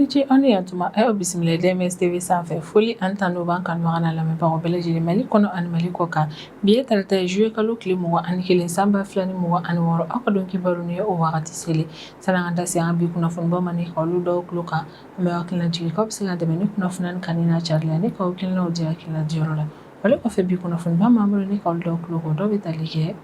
Aw ni ce, aw ni yantuma. A y'aw bisimila DMS TV sanfɛ. Foli ani tanu b'an kanubaga n'a lamɛnbagaw bɛɛ lajɛlen, Mali kɔnɔ ani Mali kɔ kan. Bi ye tarata ye, juillet kalo tile 21, san 2026. Aw ka don kibaru ni o wagati seli. Sani an ka da se an bi kunnafonibaw ma ni ka olu dɔw tulo kan, an bɛ hakilina jigin k'aw bɛ se ka dɛmɛ ni kunnafoniya kanu n'a carili la, ni k'aw hakilinaw di hakilina diyɔrɔ la. Wale kɔfɛ, bi kunnafoniba m'an bolo ni ka olu dɔw tulo kan, dɔw bɛ tali kɛ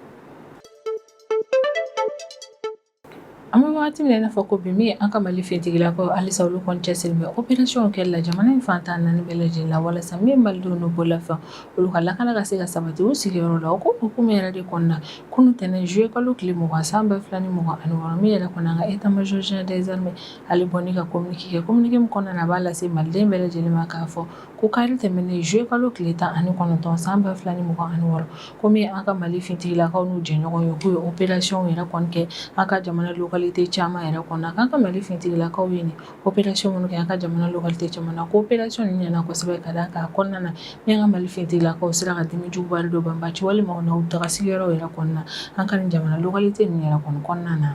an bɛ wagati min na i n'a fɔ ko bi, min ye an ka Mali finitigilakaw, halisa olu kɔni cɛsiri bɛ opération kɛli la jamana in fan 14 bɛɛ lajɛlen la, walasa min ye malidenw n'u bololafɛn, olu ka lakana ka se ka sabati u sigiyɔrɔ la. O ko hukumu yɛrɛ de kɔnɔna, kunun tɛnɛn, juillet kalo tile 20, san 2026, min yɛrɛ kɔnɔ an ka état major général des armées, ale bɔ ni ka communiqué kɛ. Communiqué min kɔnɔna na, a b'a lase maliden bɛɛ lajɛlen ma k'a fɔ ko kari tɛmɛnen, juillet kalo tile 19, san 2026, ko min an ka Mali finitigilakaw n'u jɛɲɔgɔn ye, k'u ye opération yɛrɛ kɔni kɛ an ka jamana localité caman yɛrɛ kɔnɔ. K'an ka Mali finitigilakaw ye nin opération minnu kɛ an ka jamana localité caman na, ko opération nin ɲɛna kosɛbɛ, ka d'a kan a kɔnɔna na, min an ka Mali finitigilakaw sera ka dimi juguba don banbaanci walima n'u daga sigiyɔrɔ yɛrɛ kɔnɔna an ka nin jamana localité nin yɛrɛ kɔni kɔnɔna na.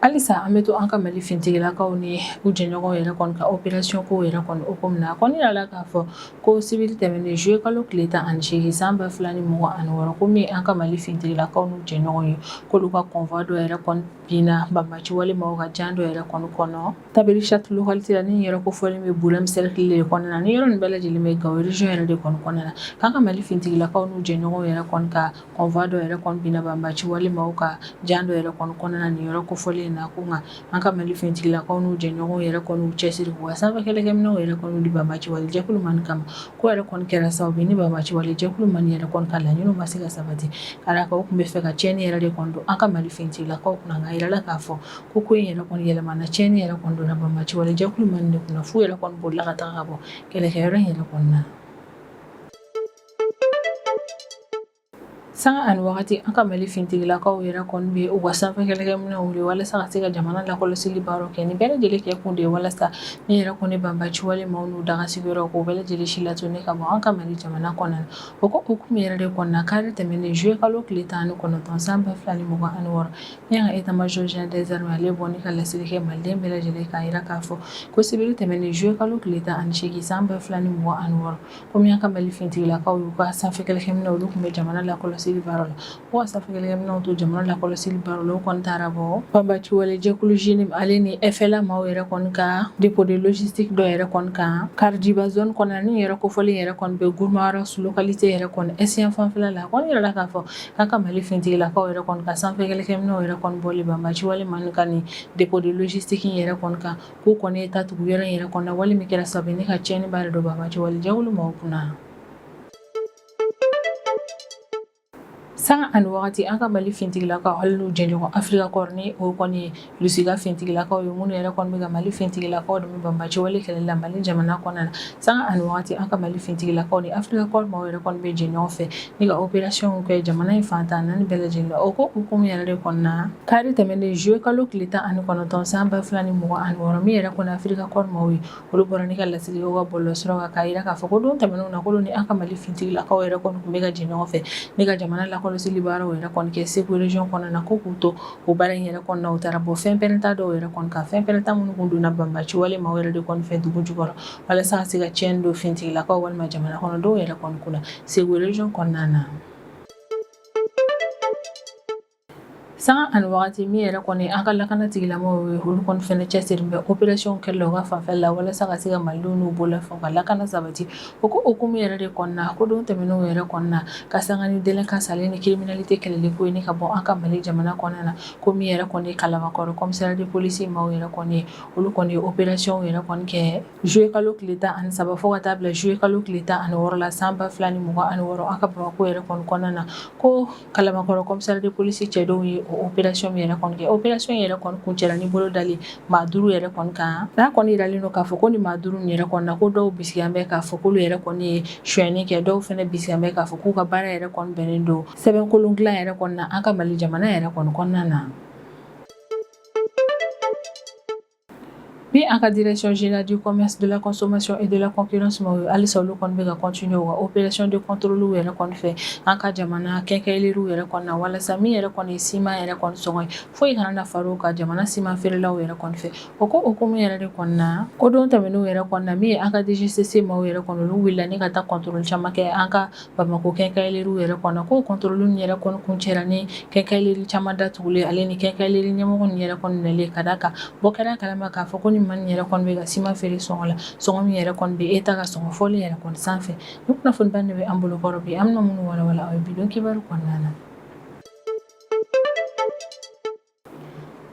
Halisa an bɛ to an ka Mali finitigilakaw ni u jɛɲɔgɔnw yɛrɛ kɔni ka opération ko yɛrɛ kɔni hukumu na. A kɔni yirala k'a fɔ ko sibiri tɛmɛnen, juillet kalo tile 18, san 2026, ko min an ka Mali finitigilakaw n'u jɛɲɔgɔnw ye, k'olu ka convoi dɔ yɛrɛ kɔni binna banbaanci walima u ka jan dɔ yɛrɛ kɔni kɔnɔ Taberichat localité la, ni yɔrɔ kofɔlen bɛ Boulem cercle de kɔnɔna na. Ni yɔrɔ nin bɛɛ lajɛlen bɛ Gao région yɛrɛ de kɔni kɔnɔna na. K'an ka Mali finitigilakaw n'u jɛɲɔgɔnw yɛrɛ kɔni ka convoi dɔ yɛrɛ kɔni binna banbaanci walima u ka jan dɔ yɛrɛ kɔni kɔnɔna na nin yɔrɔ kofɔlen in na, ko nka an ka Mali finitigilakaw n'u jɛɲɔgɔnw yɛrɛ kɔni u cɛsiri k'u ka sanfɛ kɛlɛkɛminɛnw yɛrɛ kɔni di banbaanci wale jɛkulu ma nin kama, ko yɛrɛ kɔni kɛra sababu ni banbaanci wale jɛkulu ma nin yɛrɛ kɔni ka laɲiniw ma se ka sabati, ka d'a kan u tun bɛ fɛ ka tiɲɛni yɛrɛ de kɔni don an ka Mali finitigilakaw kunna. Nka a yirala k'a fɔ ko ko in yɛrɛ kɔni yɛlɛmana, tiɲɛni yɛrɛ kɔni donna banbaanci wale jɛkulu ma nin de kunna, f'u yɛrɛ kɔni bolila ka taga ka bɔ kɛlɛkɛyɔrɔ in yɛrɛ kɔni na. Sanga ani wagati, an ka Mali finitigilakaw yɛrɛ kɔni bɛ u ka sanfɛ kɛlɛkɛminɛnw wuli walasa ka se ka jamana lakɔlɔsili baaraw kɛ. Nin bɛɛ lajɛlen kɛ kun de ye walasa min yɛrɛ kɔni banbaanci wale maaw n'u daga sigiyɔrɔ, k'o bɛɛ lajɛlen si latunu ka bɔ an ka Mali jamana kɔnɔna na. O ko hukumu yɛrɛ de kɔnɔna, kari tɛmɛnen, juillet kalo tile 19, san 2026, min ka état major général des armées, ale bɔ ni ka laseli kɛ maliden bɛɛ lajɛlen k'a jira k'a fɔ ko sibiri tɛmɛnen, juillet kalo tile 18, san 2026, komi an ka Mali finitigilakaw y'u ka sanfɛ kɛlɛkɛminɛnw, olu tun bɛ jamana lakɔlɔsili baara la, u ka sanfɛ kɛlɛkɛminɛnw to jamana lakɔlɔsili baara la, u kɔni taara bɔ banbaanci wale jɛkulu JNIM ale ni FLA maaw yɛrɛ kɔni ka dépôt de logistique dɔ yɛrɛ kɔni kan Karjiba zone kɔnɔna, ni yɛrɛ kofɔlen yɛrɛ kɔni bɛ Gourma Rharous localité yɛrɛ kɔni Est fanfɛla la. A kɔni yirala k'a fɔ k'an ka Mali finitigilakaw yɛrɛ kɔni ka sanfɛ kɛlɛkɛminɛnw yɛrɛ kɔni bɔli banbaanci wale maaw ka nin dépôt de logistique yɛrɛ kɔni kan, k'u kɔni ye ta tugu yɔrɔ in yɛrɛ kɔnɔ, wale min kɛra sababu ni ka tiɲɛni ba yɛrɛ don banbaanci wale jɛkulu maaw kunna. Sanga ani wagati, an ka Mali finitigilakaw hali n'u jɛɲɔgɔn Africa Corps, ni o kɔni ye Russie ka finitigilakaw ye, minnu yɛrɛ kɔni bɛ ka Mali finitigilakaw dɛmɛ banbaanci wale kɛlɛ la Mali jamana kɔnɔna na. Sanga ani wagati, an ka Mali finitigilakaw ni Africa Corps maaw yɛrɛ kɔni bɛ jɛ ɲɔgɔn fɛ ni ka opération kɛ jamana in fan 14 bɛɛ lajɛlen la. O ko hukumu yɛrɛ de kɔnɔna, kari tɛmɛnen, juillet kalo tile 19, san 2026, min yɛrɛ kɔni Africa Corps maaw ye, olu bɔra ni ka laseli kɛ u ka bɔlɔlɔsiraw kan k'a jira k'a fɔ ko don tɛmɛnenw na, k'olu ni an ka Mali finitigilakaw yɛrɛ kɔni tun bɛ ka jɛ ɲɔgɔn fɛ ni ka jamana lakɔlɔsili baaraw yɛrɛ kɔni kɛ Segu région kɔnɔna na, ko k'u to o baara in yɛrɛ kɔnɔna, u taara bɔ fɛn pɛrɛnta dɔw yɛrɛ kɔni kan, fɛn pɛrɛnta minnu tun donna banbaanci wale maaw yɛrɛ de kɔni fɛ dugu jukɔrɔ, walasa ka se ka tiɲɛni don finitigilakaw walima jamana kɔnɔdenw yɛrɛ kɔni kunna Segu région kɔnɔna na. Sanga ani wagati, min yɛrɛ kɔni an ka lakana tigilamɔgɔw ye, olu kɔni fɛnɛ cɛsiri bɛ opération kɛli la u ka fanfɛ la, walasa ka se ka malidenw n'u bolofɛnw ka lakana sabati. O ko hukumu yɛrɛ de kɔnɔna, ko don tɛmɛnenw yɛrɛ kɔnɔna, ka sanga ni délinquance ale ni criminalité kɛlɛli ko ye ni ka bɔ an ka Mali jamana kɔnɔna na, ko min yɛrɛ kɔni Kalabankɔrɔ commissariat de police maaw yɛrɛ kɔni ye, olu kɔni ye opération yɛrɛ kɔni kɛ juillet kalo tile 13 fo ka taa bila juillet kalo tile 16 la, san 2026, an ka Bamakɔ yɛrɛ kɔni kɔnɔna na. Ko Kalabankɔrɔ commissariat de police cɛdenw ye o opération min yɛrɛ kɔni kɛ, opération yɛrɛ kɔni kuncɛra ni bolo dali maa 5 yɛrɛ kɔni kan. N'a kɔni yiralen don k'a fɔ ko ni maa 5 yɛrɛ kɔni na, ko dɔw bisigiyan bɛ k'a fɔ k'olu yɛrɛ kɔni ye sonyɛni kɛ, dɔw fana bisigiyan bɛ k'a fɔ k'u ka baara yɛrɛ kɔni bɛnnen don sɛbɛnkolon dilan yɛrɛ kɔni na an ka Mali jamana yɛrɛ kɔni kɔnɔna na. Bi Min an ka Direction générale du commerce, de la consommation et de la concurrence maaw ye, halisa olu kɔni bɛ ka continuer u ka opération de contrôle yɛrɛ kɔni fɛ an ka jamana quincaillerie yɛrɛ kɔni na, walasa min yɛrɛ kɔni ye siman yɛrɛ kɔni sɔngɔ ye, foyi kana na far'o kan jamana siman feerelaw yɛrɛ kɔni fɛ. O ko hukumu yɛrɛ de kɔnɔna na, ko don tɛmɛnenw yɛrɛ kɔnɔna na, min ye an ka DGCC maaw yɛrɛ kɔni, olu wulila ni ka taa contrôle caman kɛ an ka Bamakɔ quincaillerie yɛrɛ kɔnɔ. Ko contrôle nin yɛrɛ kɔni kuncɛra ni quincaillerie caman datugulen, ale ni quincaillerie ɲɛmɔgɔ nin yɛrɛ kɔni minɛlen, ka d'a kan bɔ kɛra kalama k'a fɔ ko ni maa nin yɛrɛ kɔni bɛ ka siman feere sɔngɔ la, sɔngɔ min yɛrɛ kɔni bɛ État ka sɔngɔ fɔlen yɛrɛ kɔni sanfɛ. Ni kunnafoniba de bɛ an bolo kɔrɔ bi, an bɛna minnu walawala aw ye bi don kibaru kɔnɔna na.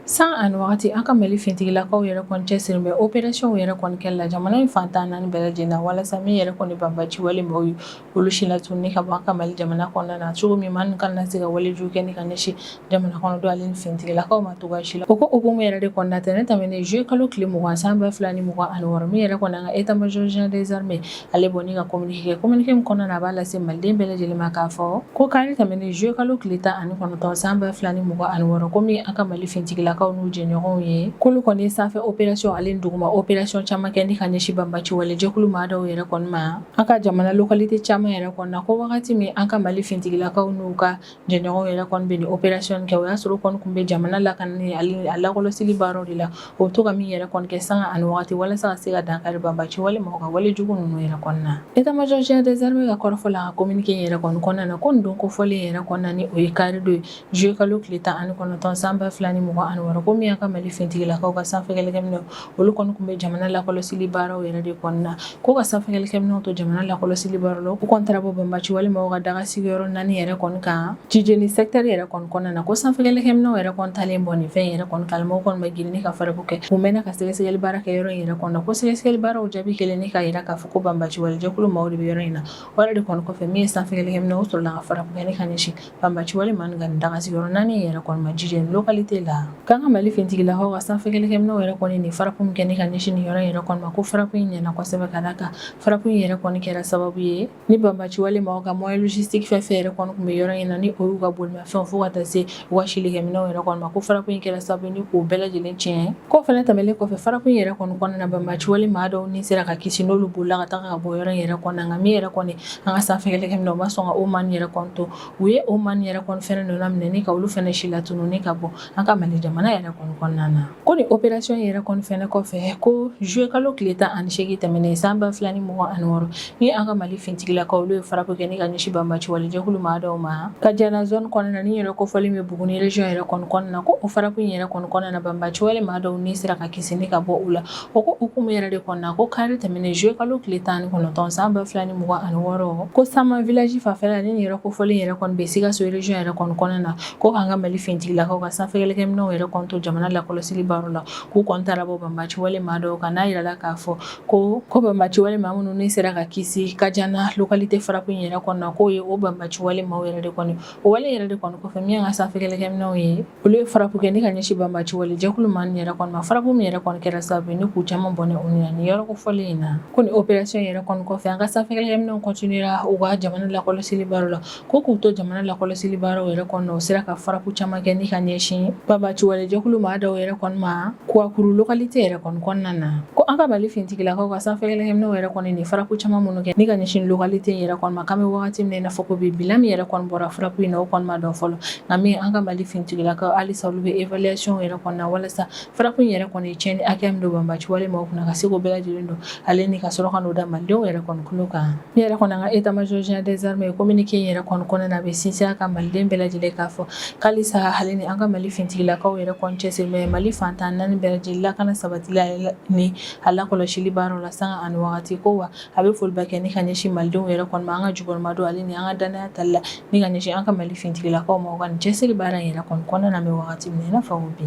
San ani wagati, an ka Mali finitigilakaw yɛrɛ kɔni cɛsiri bɛ opération yɛrɛ kɔni kɛli la jamana in fan 14 bɛɛ lajɛlen na, walasa min yɛrɛ kɔni banbaci wale maaw ye, olu si latununi ka bɔ an ka Mali jamana kɔnɔna na cogo min, maa ninnu kana se ka wale jugu kɛ ni ka ɲɛsin jamana kɔnɔdenw ale ni finitigilakaw ma cogoya si la. O ko hukumu yɛrɛ de kɔnɔna, tɛnɛn tɛmɛnen juillet kalo tile 20 san 2026, min yɛrɛ kɔni an ka état major général des armées, ale bɔ ni ka communiqué kɛ. Communiqué min kɔnɔna na, a b'a lase Maliden bɛɛ lajɛlen ma k'a fɔ ko kari tɛmɛnen juillet kalo tile 19 san 2026, ko min an ka Mali finitigilakaw n'u jɛɲɔgɔnw ye, k'olu kɔni ye sanfɛ opération ale ni duguma opération caman kɛ ni ka ɲɛsin banbaci wale jɛkulu maa dɔw yɛrɛ kɔni ma an ka jamana localité caman yɛrɛ kɔnɔna na. Ko wagati min an ka Mali finitigilakaw n'u ka jɛɲɔgɔnw yɛrɛ kɔni bɛ nin opération kɛ, o y'a sɔrɔ kɔni tun bɛ jamana lakanani ale a lakɔlɔsili baaraw de la, o bɛ to ka min yɛrɛ kɔni kɛ sanga ani wagati walasa ka se ka dankari banbaci wale mɔgɔw ka wale jugu ninnu yɛrɛ kɔnɔna na. État major général des armées ka kɔrɔfɔ la, a ka communiqué yɛrɛ kɔni kɔnɔna na, ko nin don kofɔlen yɛrɛ kɔnɔna, ni o ye kari don ye, juillet kalo tile 19 san 2026, ko min y'an ka Mali finitigilakaw ka sanfɛ kɛlɛkɛminɛnw, olu kɔni tun bɛ jamana lakɔlɔsili baaraw yɛrɛ de kɔnɔna, ko ka sanfɛ kɛlɛkɛminɛnw to jamana lakɔlɔsili baaraw la, u kɔni taara bɔ banbaci wale mɔgɔw ka daga sigiyɔrɔ naani yɛrɛ kɔni kan Jijeni secteur yɛrɛ kɔni kɔnɔna na. Ko sanfɛ kɛlɛkɛminɛnw yɛrɛ kɔni taalen bɔ nin fɛn yɛrɛ kɔni kalama, u kɔni ma girin ni ka frappe kɛ, u mɛnna ka sɛgɛsɛgɛli baara kɛ yɔrɔ in yɛrɛ kɔnɔ. Ko sɛgɛsɛgɛli baaraw jaabi kɛlen ni k'a jira k'a fɔ ko banbaci wale jɛkulu maaw de bɛ yɔrɔ in na. O yɛrɛ de kɔni kɔfɛ, min ye sanfɛ kɛlɛkɛminɛnw sɔrɔla ka frappe kɛ ni ka ɲɛsin banbaci wale maa ka nin daga sigiyɔrɔ naani yɛrɛ kɔni ma Jijeni localité la. K'an ka Mali finitigilakaw ka sanfɛ kɛlɛkɛminɛnw yɛrɛ kɔni nin frappe min kɛ ni ka ɲɛsin nin yɔrɔ in yɛrɛ kɔni ma, ko frappe in ɲɛna kosɛbɛ, ka d'a kan frappe in yɛrɛ kɔni kɛra sababu ye ni banbaci wale maaw ka moyen logistique fɛn fɛn yɛrɛ kɔni tun bɛ yɔrɔ in na, ni o y'u ka bolimafɛnw fo ka taa se u ka silikɛminɛnw yɛrɛ kɔni ma, ko frappe in kɛra sababu ye ni k'o bɛɛ lajɛlen tiɲɛ. K'o fana tɛmɛnen kɔfɛ, frappe in yɛrɛ kɔni kɔnɔna na, banbaci wale maa dɔw ni sera ka kisi, n'olu bolila ka taga ka bɔ yɔrɔ in yɛrɛ kɔnɔ. Nka min yɛrɛ kɔni an ka sanfɛ kɛlɛkɛminɛnw ma sɔn ka o maa yɛrɛ kɔni to, u ye o maa yɛrɛ kɔni fɛnɛ nɔ minɛ ni ka olu fɛnɛ si latunu ni ka bɔ an ka Mali jamana yɛrɛ kɔni kɔnɔna na. Ko nin opération yɛrɛ kɔni fɛnɛ kɔfɛ, ko juillet kalo tile 18 tɛmɛnen san 2026, ni an ka Mali finitigilakaw, olu ye frappe kɛ ni ka ɲɛsin banbaci wale jɛkulu maa dɔw ma Kajana zone kɔnɔna na, ni yɛrɛ kofɔlen bɛ Buguni région yɛrɛ kɔni kɔnɔna na. Ko o frappe in yɛrɛ kɔni kɔnɔna na, banbaci wale maa dɔw ni sera ka kisi ni ka bɔ u la. O ko hukumu yɛrɛ de kɔnɔna, ko kari tɛmɛnen juillet kalo tile 19 san 2026, ko Sama village fanfɛla, ni yɛrɛ kofɔlen yɛrɛ kɔni bɛ Sikaso région yɛrɛ kɔni kɔnɔna na, ko k'an ka Mali finitigilakaw ka sanfɛ kɛlɛkɛminɛnw yɛrɛ kɔni to jamana lakɔlɔsili baaraw la, k'u kɔni taara bɔ banbaci wale maa dɔw kan, n'a yirala k'a fɔ ko banbaci wale maa minnu ni sera ka kisi Kajana localité frappe in yɛrɛ kɔnɔna, k'o ye o banbaci wale maaw yɛrɛ de kɔni. O wale yɛrɛ de kɔni kɔfɛ, min y'an ka sanfɛ kɛlɛkɛminɛnw ye, olu ye frappe kɛ ni ka ɲɛsin banbaci wale jɛkulu maa ninnu yɛrɛ kɔni ma, frappe min yɛrɛ kɔni kɛra sababu ye ni k'u caman bɔnɛ u ni na nin yɔrɔ kofɔlen in na. Ko nin opération yɛrɛ kɔni kɔfɛ, an ka sanfɛ kɛlɛkɛminɛnw continuera u ka jamana lakɔlɔsili baaraw la. Ko k'u to jamana lakɔlɔsili baaraw yɛrɛ kɔnɔ, u sera ka frappe caman kɛ ni ka ɲɛsin banbaci wale jɛkulu maa dɔw yɛrɛ kɔni ma Kuwakuru localité yɛrɛ kɔni kɔnɔna na. Ko an ka Mali finitigilakaw ka sanfɛ kɛlɛkɛminɛnw yɛrɛ kɔni nin frappe caman minnu kɛ ni ka ɲɛsin localité in yɛrɛ kɔni ma, k'an bɛ wagati min na i n'a fɔ ko bi, bilan min yɛrɛ kɔni bɔra frappe in na, o kɔni ma dɔn fɔlɔ. Nka min an ka Mali finitigilakaw, halisa olu bɛ évaluation yɛrɛ kɔnɔna walasa frappe in yɛrɛ kɔni ye tiɲɛni hakɛ min don banbaci wale maaw kunna, ka se k'o bɛɛ lajɛlen dɔn, ale ni ka sɔrɔ ka n'o da malidenw yɛrɛ kɔni tulo kan. Min yɛrɛ kɔni an ka état major général des armées, communiqué in yɛrɛ kɔni kɔnɔna na, a bɛ sinsin a kan maliden bɛɛ lajɛlen k'a fɔ k'halisa ale ni an ka Mali finitigilakaw yɛrɛ kɔni cɛsiri bɛ Mali fan 14 bɛɛ lajɛlen lakana sabatili ni a lakɔlɔsili baaraw la sanga ani wagati. Ko wa a bɛ foliba kɛ ni ka ɲɛsin malidenw yɛrɛ kɔni ma an ka jukɔrɔmadon ale ni an ka danaya tali la ni ka ɲɛsin an ka Mali finitigilakaw ma u ka nin cɛsiri baara in yɛrɛ kɔni kɔnɔna na, an bɛ wagati min na i n'a fɔ bi.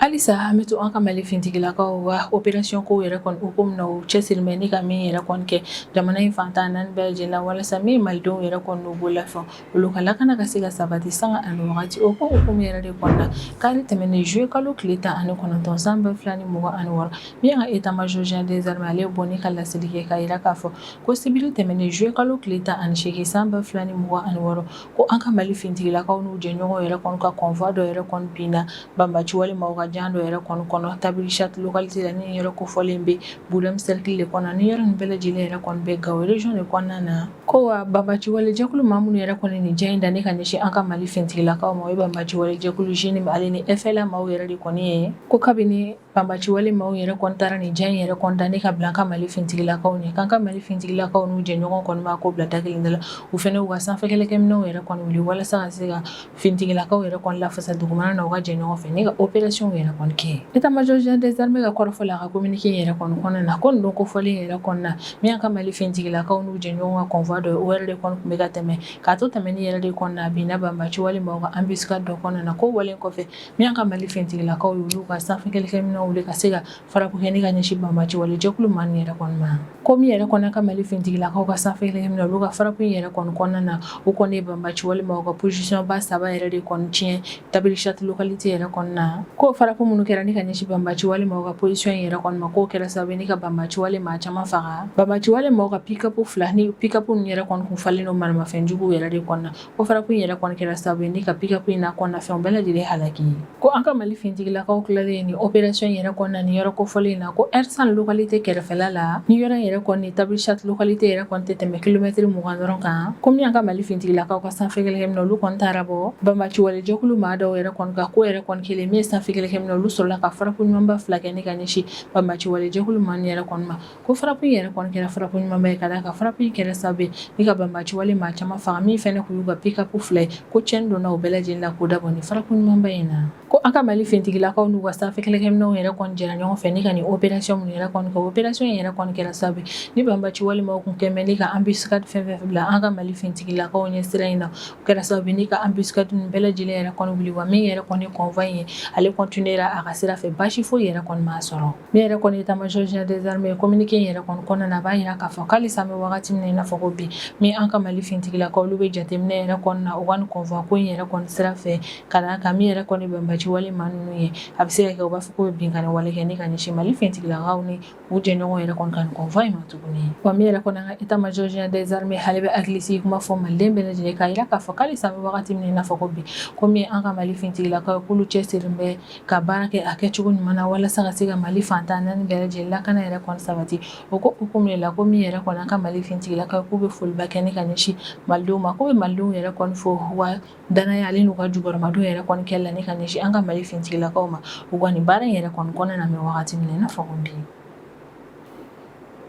Halisa an bɛ to an ka Mali finitigilakaw ka opération kow yɛrɛ kɔni hukumu na, u cɛsiri bɛ ni ka min yɛrɛ kɔni kɛ jamana in fan 14 bɛɛ lajɛlen la, walasa min malidenw yɛrɛ kɔni n'u bololafɛnw, olu ka lakana ka se ka sabati sanga ani wagati. O ko hukumu yɛrɛ de kɔnɔna, kari tɛmɛnen juillet kalo tile 19 san 2026, min ka état major général des armées, ale bɔ ni ka laseli kɛ k'a jira k'a fɔ ko sibiri tɛmɛnen juillet kalo tile 18 san 2026, ko an ka Mali finitigilakaw n'u jɛɲɔgɔnw yɛrɛ kɔni ka convoi dɔ yɛrɛ kɔni binna banbaci wale maaw ka jan dɔ yɛrɛ kɔni kɔnɔ Tabirisati localité la, ni yɔrɔ kofɔlen bɛ Budɛmu cercle de kɔnɔ, ni yɔrɔ nin bɛɛ lajɛlen yɛrɛ kɔni bɛ Gawo région de kɔnɔna na. Ko wa banbaciwale jɛkulu maa minnu yɛrɛ kɔni nin jan in da ni ka ɲɛsin an ka Mali finitigilakaw ma, o ye banbaciwale jɛkulu JNIM ale ni FLA maaw yɛrɛ de kɔni ye. Ko kabini banbaciwale maaw yɛrɛ kɔni taara nin jan in yɛrɛ kɔni da ni ka bila an ka Mali finitigilakaw ɲɛ, k'an ka Mali finitigilakaw n'u jɛɲɔgɔn kɔni b'a ko bila da kelen da la, u fana u ka sanfɛ kɛlɛkɛminɛnw yɛrɛ kɔni wuli walasa ka se ka finitigilakaw yɛrɛ kɔni lafasa dugumana na, u ka jɛ ɲɔgɔn fɛ ni ka opération yɛrɛ kɔni kɛ. État-major général des armées ka kɔrɔfɔ la, a ka communiqué yɛrɛ kɔni kɔnɔna na, ko nin don kofɔlen yɛrɛ kɔnɔna na, min y'an ka Mali finitigilakaw n'u jɛɲɔgɔn ka convoi dɔ ye, o yɛrɛ de kɔni tun bɛ ka tɛmɛ k'a to tɛmɛni yɛrɛ de kɔnɔna, a binna banbaciwale maaw ka embuscade dɔ kɔnɔna na. Ko wale kɔfɛ, min y'an ka Mali finitigilakaw ye, olu ka sanfɛ kɛlɛkɛminɛnw wuli ka se ka frappe kɛ ni ka ɲɛsin banbaciwale jɛkulu maa ninnu yɛrɛ kɔni ma. Ko min yɛrɛ kɔni ka Mali finitigilakaw ka sanfɛ kɛlɛkɛminɛnw, olu ka frappe in yɛrɛ kɔni kɔnɔna na, u kɔni ye banbaciwale maaw ka position ba saba yɛrɛ de kɔni tiɲɛ Tabirisati localité yɛrɛ kɔnɔna na. Ko frappe minnu kɛra ni ka ɲɛsin banbaciwale maaw ka position yɛrɛ kɔni ma, k'o kɛra sababu ni ka banbaciwale maa caman faga. Banbaciwale maaw ka pick-up fila, ni pick-up ninnu yɛrɛ kɔni kun falen don maramafɛnjuguw yɛrɛ de kɔnɔna, ko frappe in yɛrɛ kɔni kɛra sababu ye ni ka pick-up in n'a kɔnɔnafɛnw bɛɛ lajɛlen halaki. Ko an ka Mali finitigilakaw tilalen ni opération yɛrɛ kɔnɔna ni yɔrɔ kofɔlen in na, ko Ersan localité kɛrɛfɛla la, ni yɔrɔ in yɛrɛ kɔni Tabirisati localité yɛrɛ kɔni tɛ tɛmɛ kilomɛtiri 20 dɔrɔn kan. Ko min y'an ka Mali finitigilakaw ka sanfɛ kɛlɛkɛminɛn, olu kɔni taara bɔ banbaciwale jɛkulu maa dɔw yɛrɛ kɔni kan. Ko yɛrɛ kɔni kelen min ye sanfɛ kɛlɛkɛminɛn, olu sɔrɔla ka frappe ɲumanba fila kɛ ni ka ɲɛsin banbaciwale jɛkulu maa ninnu yɛrɛ kɔni ma. Ko frappe in yɛrɛ kɔni kɛra frappe ɲumanba ye, ka d'a kan frappe in kɛra sababu ye ni ka banbaciwale maa caman faga, min fɛnɛ kun y'u ka pick-up fila ye, ko tiɲɛni donna o bɛɛ lajɛlen la k'o dabɔ ni frappe ɲumanba in na. Ko an ka Mali finitigilakaw n'u ka sanfɛ kɛlɛkɛminɛnw yɛrɛ kɔni jɛra ɲɔgɔn fɛ ni ka nin opération minnu yɛrɛ kɔni kɛ, opération in yɛrɛ kɔni kɛra sababu ye ni banbaciwale maaw kun kɛn bɛ ni ka embuscade fɛn fɛn bila an ka Mali finitigilakaw ɲɛ sira in na, o kɛra sababu ni ka embuscade ninnu bɛɛ lajɛlen yɛrɛ kɔni wuli. Wa min yɛrɛ kɔni convoi in ye, ale continuera a ka sira fɛ, baasi foyi yɛrɛ kɔni m'a sɔrɔ. Min yɛrɛ kɔni état-major général des armées, communiqué in yɛrɛ kɔni kɔnɔna na, a b'a jira k'a fɔ k'alisa an bɛ wagati min na i n'a fɔ ko bi, min an ka Mali finitigilakaw, olu bɛ jateminɛ yɛrɛ kɔni na u ka nin convoi ko in yɛrɛ kɔni sira fɛ, ka d'a kan min yɛrɛ kɔni banbaciwale maa ninnu ye, a bɛ se ka kɛ u b'a fɔ k'u bɛ binkanni wale kɛ ni ka ɲɛsin Mali finitigilakaw ni u jɛɲɔgɔn yɛrɛ kɔni ka nin convoi in ma tuguni. Wa min yɛrɛ kɔni an ka état-major général des armées, ale bɛ hakilisigi kuma fɔ Maliden bɛɛ lajɛlen, k'a jira k'a fɔ k'alisa an bɛ wagati min na i n'a fɔ ko bi, ko min an ka Mali finitigilakaw, k'olu cɛsirilen bɛ ka baara kɛ a kɛcogo ɲuman na walasa ka se ka Mali fan 14 bɛɛ lajɛlen lakana yɛrɛ kɔni sabati. O ko hukumu de la, ko min yɛrɛ kɔni an ka Mali finitigilakaw, k'u bɛ foliba kɛ ni ka ɲɛsin Malidenw ma, k'u bɛ Malidenw yɛrɛ kɔni fo wa danaya ale n'u ka jukɔrɔmadon yɛrɛ kɔni kɛli la ni ka ɲɛsin an ka Mali finitigilakaw ma u ka nin baara in yɛrɛ kɔni kɔnɔna na, bɛ wagati min na i n'a fɔ ko bi.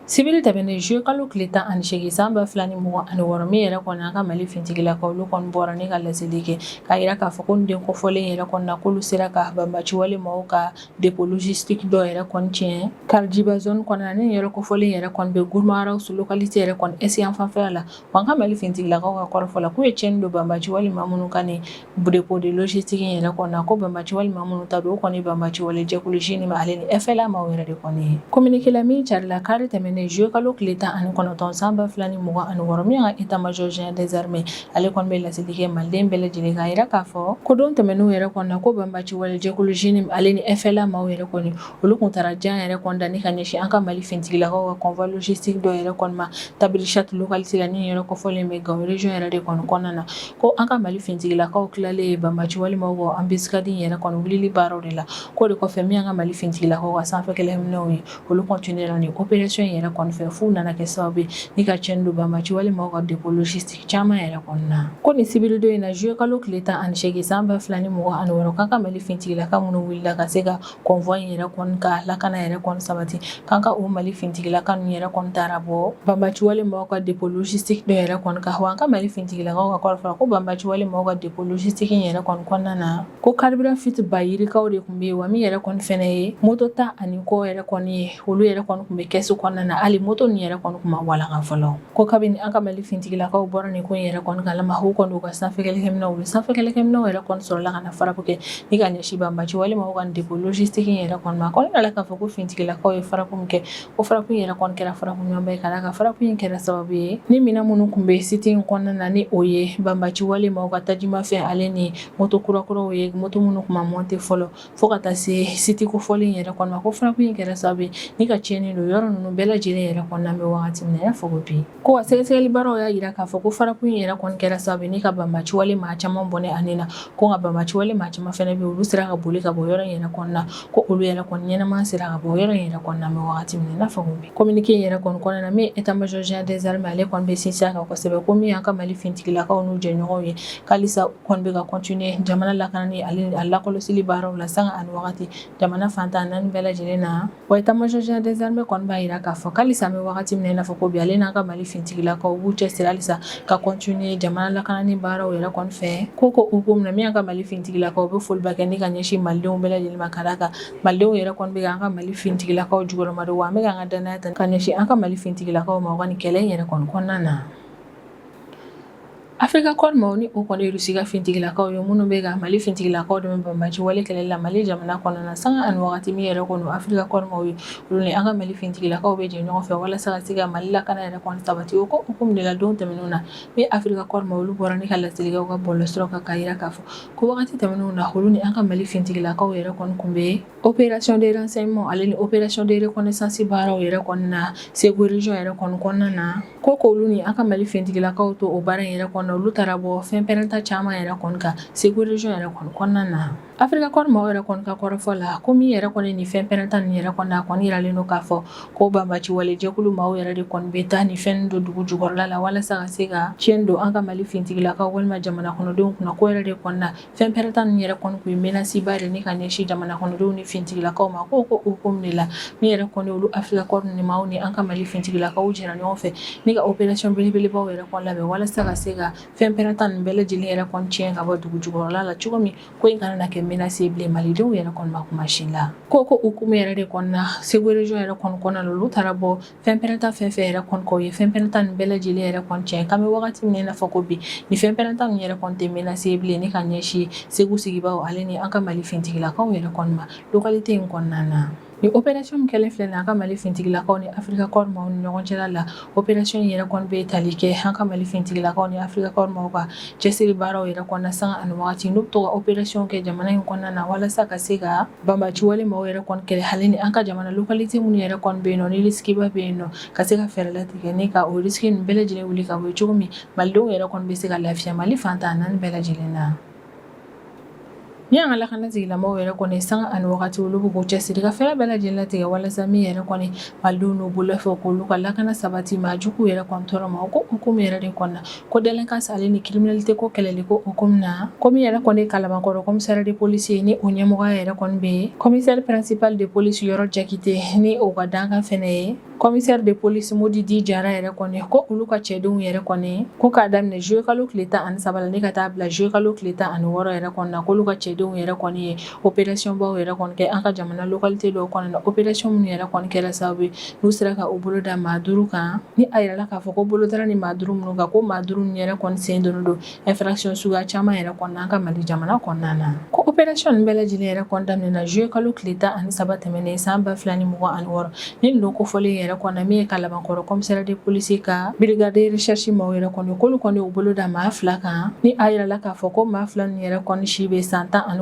Sibiri tɛmɛnen, juillet kalo tile 18 san 2026, min yɛrɛ kɔni an ka Mali finitigilakaw, olu kɔni bɔra ni ka laseli kɛ k'a jira k'a fɔ ko nin den kofɔlen yɛrɛ kɔni na, k'olu sera ka banbaciwale maaw ka dépôt logistique dɔ yɛrɛ kɔni tiɲɛ Karijiba zone kɔnɔna, ni yɔrɔ kofɔlen yɛrɛ kɔni bɛ Gourma Rharous localité yɛrɛ kɔni est yan fanfɛla la. Wa an ka Mali finitigilakaw ka kɔrɔfɔ la, k'u ye tiɲɛni don banbaciwale maa minnu ka nin dépôt de logistique in yɛrɛ kɔnɔna na, ko banbaciwale maa minnu ta don, o kɔni banbaciwale jɛkulu JNIM ale ni FLA maaw yɛrɛ de kɔni ye. Communiqué la min carila kari tɛmɛnen, juillet kalo tile 19 san 2026, min y'an ka état-major général des armées, ale kɔni bɛ laseli kɛ Maliden bɛɛ lajɛlen k'a jira k'a fɔ ko don tɛmɛnenw yɛrɛ kɔnɔna na, ko banbaciwale jɛkulu JNIM ale ni FLA maaw yɛrɛ kɔni, olu kun taara jan yɛrɛ kɔni da ni ka ɲɛsin an ka Mali finitigilakaw ka convoi logistique dɔ yɛrɛ kɔni ma Tabirisati localité la, ni yɔrɔ kofɔlen bɛ Gawo région yɛrɛ de kɔni kɔnɔna na. Ko an ka Mali finitigilakaw tilalen banbaciwale maaw ka embuscade in yɛrɛ kɔni wulili baaraw de la, k'o de kɔfɛ, min y'an ka Mali finitigilakaw ka sanfɛ kɛlɛminɛnw ye, olu continuera ni opération in yɛrɛ kɔni fɛ f'u nana kɛ sababu ye ni ka tiɲɛni don banbaciwale maaw ka dépôt logistique caman yɛrɛ kɔnɔna na. Ko nin sibiridon in na, juillet kalo tile 18 san 2026, k'an ka Mali finitigilaka minnu wulila ka se ka convoi in yɛrɛ kɔni ka lakana yɛrɛ kɔni sabati, k'an ka o Mali finitigilaka ninnu yɛrɛ kɔni taara bɔ banbaciwale maaw ka dépôt logistique dɔ yɛrɛ kɔni kan. Wa an ka Mali finitigilakaw ka kɔrɔfɔ la, ko banbaciwale maaw ka dépôt logistique in yɛrɛ kɔni kɔnɔna na, ko carburant fuite ba yirikaw de tun bɛ yen. Wa min yɛrɛ kɔni fɛnɛ ye moto 10 ni kɔ yɛrɛ kɔni ye, olu yɛrɛ kɔni tun bɛ kɛsu kɔnɔna na, hali moto ninnu yɛrɛ kɔni tun ma walanka fɔlɔ. Ko kabini an ka Mali finitigilakaw bɔra nin ko in yɛrɛ kɔni kalama, u kɔni u ka sanfɛ kɛlɛkɛminɛnw, u sanfɛ kɛlɛkɛminɛnw yɛrɛ kɔni sɔrɔla ka na frappe kɛ ni ka ɲɛsin banbaciwale maaw ka dépôt logistique in yɛrɛ kɔni ma. A kɔni nana k'a fɔ ko finitigilakaw ye frappe min kɛ, ko frappe in yɛrɛ kɔni kɛra frappe ɲumanba ye, ka d'a kan frappe in kɛra sababu ye ni minɛn minnu tun bɛ site in kɔnɔna na, ni o ye banbaciwale maaw ka tajimafɛn ale ni moto kurakuraw ye, moto minnu tun ma monter fɔlɔ, fo ka taa se site kofɔlen yɛrɛ kɔnɔ ma, ko frappe in kɛra sababu ye ni ka tiɲɛni don yɔrɔ ninnu bɛɛ lajɛlen. lajɛlen yɛrɛ kɔnɔna bɛ wagati min na i n'a fɔ ko bi. Ko wa sɛgɛsɛgɛli baaraw y'a jira k'a fɔ ko frappe in yɛrɛ kɔni kɛra sababu ni ka banbaanciwale maa caman bɔnɛ a ni na. Ko nka banbaanciwale maa caman fana bɛ olu sera ka boli ka bɔ yɔrɔ in yɛrɛ kɔnɔna, ko olu yɛrɛ kɔni ɲɛnama sera ka bɔ yɔrɔ in yɛrɛ kɔnɔna bɛ wagati min na i n'a fɔ ko bi. Communiqué in yɛrɛ kɔni kɔnɔna na, min état major général des armées ale kɔni bɛ sinsin a kan kosɛbɛ, ko min y'an ka Mali finitigilakaw n'u jɛɲɔgɔnw ye, k'alisa kɔni bɛ ka continuer jamana lakanani ale a lakɔlɔsili baaraw la sanga ani wagati jamana fan 14 bɛɛ lajɛlen na. Wa état major général des armées kɔni b'a jira k'a fɔ k'alisa an bɛ wagati min na i n'a fɔ ko bi, ale n'an ka Mali finitigilakaw b'u cɛsiri halisa ka continuer jamana lakanani baaraw yɛrɛ kɔni fɛ. Ko hukumu na, min y'an ka Mali finitigilakaw bɛ foliba kɛ ni ka ɲɛsin malidenw bɛɛ lajɛlen ma, ka d'a kan malidenw yɛrɛ kɔni bɛ an ka Mali finitigilakaw jukɔrɔmadon, wa an bɛ k'an ka danaya ta ka ɲɛsin an ka Mali finitigilakaw ma u ka nin kɛlɛ in yɛrɛ kɔni kɔnɔna na. Africa Corps maaw ni o kɔni Russie ka finitigilakaw ye minnu bɛ ka Mali finitigilakaw dɛmɛ banbaanci wale kɛlɛli la Mali jamana kɔnɔna na sanga ani wagati. Min yɛrɛ kɔni Africa Corps maaw ye, olu ni an ka Mali finitigilakaw bɛ jɛ ɲɔgɔn fɛ walasa ka se ka Mali lakana yɛrɛ kɔni sabati. O ko hukumu de la, don tɛmɛnenw na, min Africa Corps maaw, olu bɔra ni ka laseli kɛ u ka bɔlɔlɔsiraw kan k'a jira k'a fɔ ko wagati tɛmɛnenw na, olu ni an ka Mali finitigilakaw yɛrɛ kɔni tun bɛ opération de renseignement ale ni opération de reconnaissance baaraw yɛrɛ kɔnɔna na Segu région yɛrɛ kɔni kɔnɔna na. Ko k'olu ni an ka Mali finitigilakaw to o baara in yɛrɛ kɔnɔna, olu taara bɔ fɛn pɛrɛnta caman yɛrɛ kɔni kan Segu région yɛrɛ kɔni kɔnɔna na. Africa Corps maaw yɛrɛ kɔni ka kɔrɔfɔ la, ko min yɛrɛ kɔni ni fɛn pɛrɛnta nin yɛrɛ kɔni, a kɔni yiralen don k'a fɔ ko banbaanci wale jɛkulu maaw yɛrɛ de kɔni bɛ taa ni fɛn don dugu jukɔrɔla la walasa ka se ka tiɲɛ don an ka Mali finitigilakaw walima jamana kɔnɔdenw kunna. Ko yɛrɛ de kɔnɔna, fɛn pɛrɛnta ninnu yɛrɛ kɔni tun ye menace ba de ni ka ɲɛsin jamana kɔnɔdenw ni finitigilakaw ma. Ko hukumu de la, min yɛrɛ kɔni olu Africa Corps ni maaw ni an ka Mali finitigilakaw jɛra ɲɔgɔn fɛ ni ka opération belebelebaw yɛrɛ kɔni labɛn walasa ka se ka fɛn pɛrɛnta ninnu bɛɛ lajɛlen yɛrɛ kɔni tiɲɛ ka bɔ dugu jukɔrɔla la cogo min, ko in kana na kɛ menace ye bilen malidenw yɛrɛ kɔni ma kuma si la. Ko hukumu yɛrɛ de kɔnɔna, Segu région yɛrɛ kɔni kɔnɔna na, olu taara bɔ fɛn pɛrɛnta fɛn fɛn yɛrɛ kɔni kɔ, u ye fɛn pɛrɛnta nin bɛɛ lajɛlen yɛrɛ kɔni tiɲɛ. K'an bɛ wagati min na i n'a fɔ ko bi, ni fɛn pɛrɛnta nin yɛrɛ kɔni tɛ menace ye bilen ni ka ɲɛsin Segu sigibaaw ale ni an ka Mali finitigilakaw yɛrɛ kɔni ma localité in kɔnɔna na. Ni opération min kɛlen filɛ nin ye an ka Mali finitigilakaw ni Africa Corps maaw ni ɲɔgɔn cɛla la, opération in yɛrɛ kɔni bɛ tali kɛ an ka Mali finitigilakaw ni Africa Corps maaw ka cɛsiri baaraw yɛrɛ kɔnɔna sanga ani wagati, n'u bɛ to ka opération kɛ jamana in kɔnɔna na walasa ka se ka banbaanci wale maaw yɛrɛ kɔni kɛlɛ, hali ni an ka jamana localité minnu yɛrɛ kɔni bɛ yen nɔ ni risque ba bɛ yen nɔ, ka se ka fɛɛrɛ latigɛ ni ka o risque ninnu bɛɛ lajɛlen wuli ka bɔ yen cogo min malidenw yɛrɛ kɔni bɛ se ka lafiya Mali fan 14 bɛɛ lajɛlen na. Ni an ka lakana tigilamɔgɔw yɛrɛ kɔni, sanga ani wagati, olu bɛ k'u cɛsiri ka fɛɛrɛ bɛɛ lajɛlen latigɛ walasa min yɛrɛ kɔni malidenw n'u bolofɛnw k'olu ka lakana sabati maa jugu yɛrɛ kɔni tɔɔrɔ ma. O ko hukumu yɛrɛ de kɔnɔna, ko délinquance ale ni criminalité ko kɛlɛli ko hukumu na, ko min yɛrɛ kɔni Kalabankɔrɔ commissaire de police ye, ni o ɲɛmɔgɔya yɛrɛ kɔni bɛ commissaire principal de police Yɔrɔ Jakite, ni o ka dankan fɛnɛ ye commissaire de police Modi Di Jara yɛrɛ kɔni, ko olu ka cɛdenw yɛrɛ kɔni, ko k'a daminɛ juillet kalo tile 13 la ni ka taa bila juillet kalo tile 16 yɛrɛ kɔni na, k'olu ka cɛdenw yɛrɛ kɔni ye opération baw yɛrɛ kɔni kɛ an ka jamana localité dɔw kɔnɔna na. Opération minnu yɛrɛ kɔni kɛra sababu ye n'u sera ka u bolo da maa 5 kan, ni a yirala k'a fɔ ko bolo dara ni maa 5 minnu kan, ko maa 5 ninnu yɛrɛ kɔni sen donnen don infraction suguya caman yɛrɛ kɔnɔna an ka Mali jamana kɔnɔna na. Ko opération ninnu bɛɛ lajɛlen yɛrɛ kɔni daminɛna juillet kalo tile 13 tɛmɛnen san 2026. Ni nin kofɔlen yɛrɛ kɔnɔ, min ye Kalabankɔrɔ commissaire de police ka brigade de recherche maaw yɛrɛ kɔni, k'olu kɔni u bolo da maa 2 kan, ni a yirala k'a fɔ ko maa 2 ninnu yɛrɛ kɔni si bɛ san 19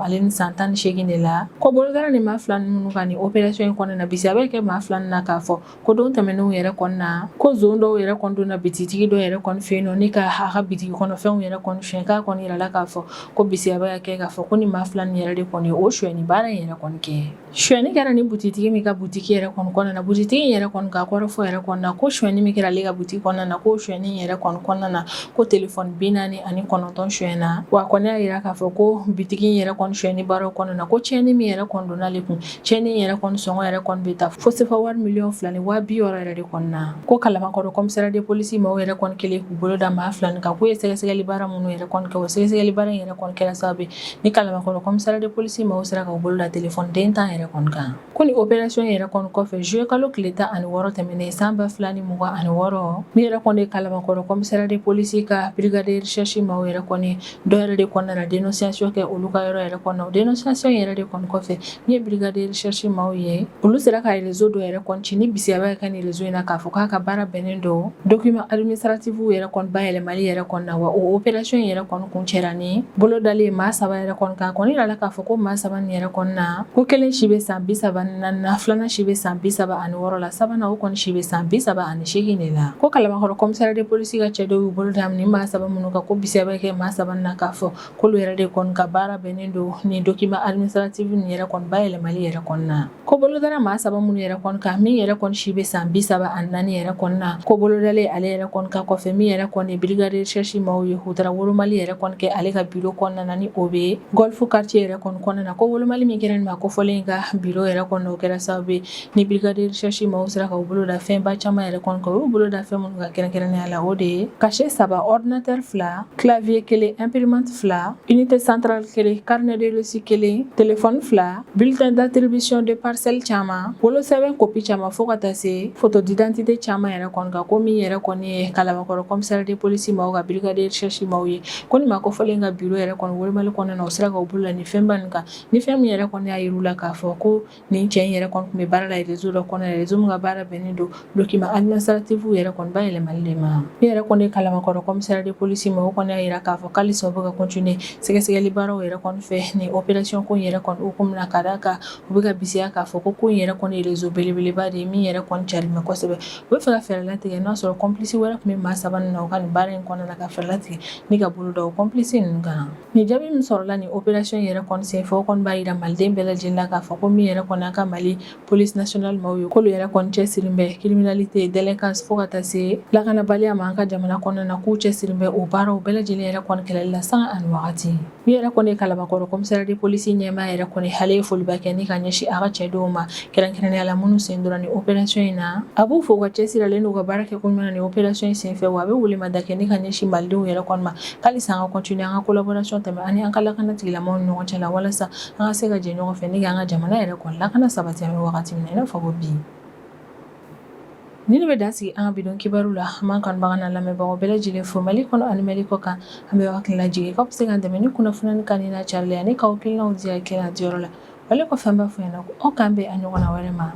ale ni san 18 de la. Ko bolo dara ni maa 2 ninnu kan ni opération in kɔnɔna na, bisiya bɛ kɛ maa 2 ninnu na k'a fɔ ko don tɛmɛnenw yɛrɛ kɔnɔna na, ko zon dɔw yɛrɛ kɔni donna bitigi dɔw yɛrɛ kɔni fɛ yen nɔ ni ka a ka bitigi kɔnɔfɛnw yɛrɛ kɔni suɲɛ. K'a kɔni yirala k'a fɔ ko bisiya bɛ ka kɛ k'a fɔ ko ni maa 2 ninnu yɛrɛ de kɔni o sonyɛni baara in yɛrɛ kɔni kɛ. Sonyɛni kɛra ni butitigi min ka butigi yɛrɛ kɔni kɔnɔna na, butitigi yɛrɛ kɔni ka kɔrɔfɔ yɛrɛ kɔnɔna na, ko sonyɛni min kɛra ale ka butigi kɔnɔna na, ko sonyɛni yɛrɛ kɔni kɔnɔna na, ko telefɔni 49 sonyɛna. Wa kɔni y'a yira k'a fɔ ko bitigi yɛrɛ kɔni sonyɛni baaraw kɔnɔna na, ko tiɲɛni min yɛrɛ kɔni donna ale kun, tiɲɛni yɛrɛ kɔni sɔngɔ yɛrɛ kɔni bɛ taa fo sefa wari miliyɔn 2 ni 60.000 yɛrɛ de kɔnɔna na. Ko Kalabankɔrɔ commissaire de police maaw yɛrɛ kɔni kɛlen k'u bolo da maa 2 nin kan, k'u ye sɛgɛsɛgɛli baara minnu yɛrɛ kɔni kɛ, o sɛgɛsɛgɛli baara in yɛrɛ kɔni kɛra sababu ye ni Kalabankɔrɔ commissaire de police maaw sera k'u bolo da telefɔni den 10 yɛrɛ kɔni kan. Ko ni opération yɛrɛ kɔni kɔfɛ, juillet kalo tile 16 tɛmɛnen san 2026, min yɛrɛ kɔni ye Kalabankɔrɔ commissaire de police ka brigade de recherche maaw yɛrɛ kɔni, dɔ yɛrɛ de kɔni nana dénonciation kɛ olu ka yɔrɔ yɛrɛ kɔnɔ. O dénonciation yɛrɛ de kɔni kɔfɛ, min ye brigade de recherche maaw ye, olu sera ka réseau dɔ yɛrɛ kɔni ci, ni bisiya bɛ ka nin réseau in na k'a fɔ k'a ka baara bɛnnen don document administratif yɛrɛ kɔni bayɛlɛmali yɛrɛ kɔni na. Wa o opération yɛrɛ kɔni kuncɛra ni bolo dalen maa 3 yɛrɛ kɔni kan. Kɔni yirala k'a fɔ ko maa 3 nin yɛrɛ kɔni na, ko kelen si bɛ san 34 na, filanan si bɛ san 36 la. Maa sabanan o kɔni si bɛ san 38 de la. Ko Kalabankɔrɔ commissariat de police ka cɛ dɔw y'u bolo da nin maa saba minnu kan, ko bisiya bɛ kɛ maa saba na k'a fɔ k'olu yɛrɛ de kɔni ka baara bɛnnen don nin document administratif nin yɛrɛ kɔni bayɛlɛmali yɛrɛ kɔni na. Ko bolodara maa saba minnu yɛrɛ kɔni kan, min yɛrɛ kɔni si bɛ san 34 yɛrɛ kɔni na, ko bolodalen ale yɛrɛ kɔni kan kɔfɛ, min yɛrɛ kɔni brigade recherche maaw ye, u taara wolomali yɛrɛ kɔni kɛ ale ka bureau kɔnɔna na, ni o bɛ Golf quartier yɛrɛ kɔni kɔnɔna na. Ko wolomali min kɛra nin maa kofɔlen in ka bureau yɛrɛ kɔnɔ, o kɛra sababu ye ni brigade recherche maaw sera ka u bolo da fɛnba caman yɛrɛ kɔni kan. U y'u bolo da fɛn minnu kan kɛrɛnkɛrɛnnenya la, o de ye cachet saba, ordinateur fila, clavier kelen, imprimante fila, unité centrale kelen, carnet de reçu kelen, téléphone fila, bulletin d'attribution de parcelle caman, wolosɛbɛn copie caman, fo ka taa se photo d'identité caman yɛrɛ kɔni kan. Ko min yɛrɛ kɔni ye Kalabankɔrɔ commissariat de police maaw ka brigade recherche maaw ye, ko ni maa kofɔlen ka bureau yɛrɛ kɔni wolomali kɔnɔna na, u sera ka u bolo da ni fɛnba nin kan, ni fɛn min yɛrɛ kɔni y'a yir'u la k'a fɔ ko nin cɛ in yɛrɛ kɔni tun bɛ baara la réseau dɔ kɔnɔ, réseau min ka baara bɛnnen don document administratif yɛrɛ kɔni bayɛlɛmali de ma. Min yɛrɛ kɔni ye Kalabankɔrɔ commissariat de police ma, o kɔni y'a jira k'a fɔ k'alisa u bɛ ka continuer sɛgɛsɛgɛli baaraw yɛrɛ kɔni fɛ nin opération ko in yɛrɛ kɔni hukumu na, ka d'a kan u bɛ ka bisiya k'a fɔ ko in yɛrɛ kɔni ye réseau belebeleba de ye min yɛrɛ kɔni carilen bɛ kosɛbɛ. U bɛ fɛ ka fɛɛrɛ latigɛ n'a sɔrɔ complice wɛrɛ tun bɛ maa saba ninnu na u ka nin baara in kɔnɔna na, ka fɛɛrɛ latigɛ ni ka bolo da o complice ninnu kan. Nin jaabi min sɔrɔla nin opération yɛrɛ kɔni senfɛ, o kɔni b'a jira maliden bɛɛ lajɛlen la k'a fɔ ko min yɛrɛ kɔni an ka Mali police nationale maaw ye, k'olu yɛrɛ kɔni cɛsirilen bɛ criminalité, délinquance, fo ka taa se lakanabaliya ma an ka jamana kɔnɔna na, k'u cɛsirilen bɛ o baaraw bɛɛ lajɛlen yɛrɛ kɔni kɛlɛli la sanga ani wagati. Min yɛrɛ kɔni ye Kalabankɔrɔ commissariat de police ɲɛmaa yɛrɛ kɔni, ale ye foliba kɛ ni ka ɲɛsin a ka cɛdenw ma, kɛrɛnkɛrɛnnenya la minnu sen donna nin opération in na. A b'u fo u ka cɛsiri ale n'u ka baara kɛ koɲuman na nin opération in senfɛ, wa a bɛ welemada kɛ ni ka ɲɛsin malidenw yɛrɛ kɔni ma, k'alisa an ka continuer an ka collaboration tɛmɛ ani an ka lakana tigilamaaw ni ɲɔgɔn cɛ la, walasa an ka se ka jɛ ɲɔgɔn fɛ ni k'an ka jamana yɛrɛ kɔni lakana sabati an bɛ wagati min na i n'a fɔ ko bi. Nin de bɛ dan sigi an ka bi don kibaru la. An b'an kanubaga n'an lamɛnbagaw bɛɛ lajɛlen fo Mali kɔnɔ ani Mali kɔ kan. An bɛ hakili lajigin k'aw bɛ se k'an dɛmɛ ni kunnafoni kanuni n'a carili ye ani k'aw hakilinaw di hakilina diyɔrɔ la. Wale kɔfɛ, an b'a fɔ ɲɛna ko aw k'an bɛn a ɲɔgɔnna wɛrɛ ma.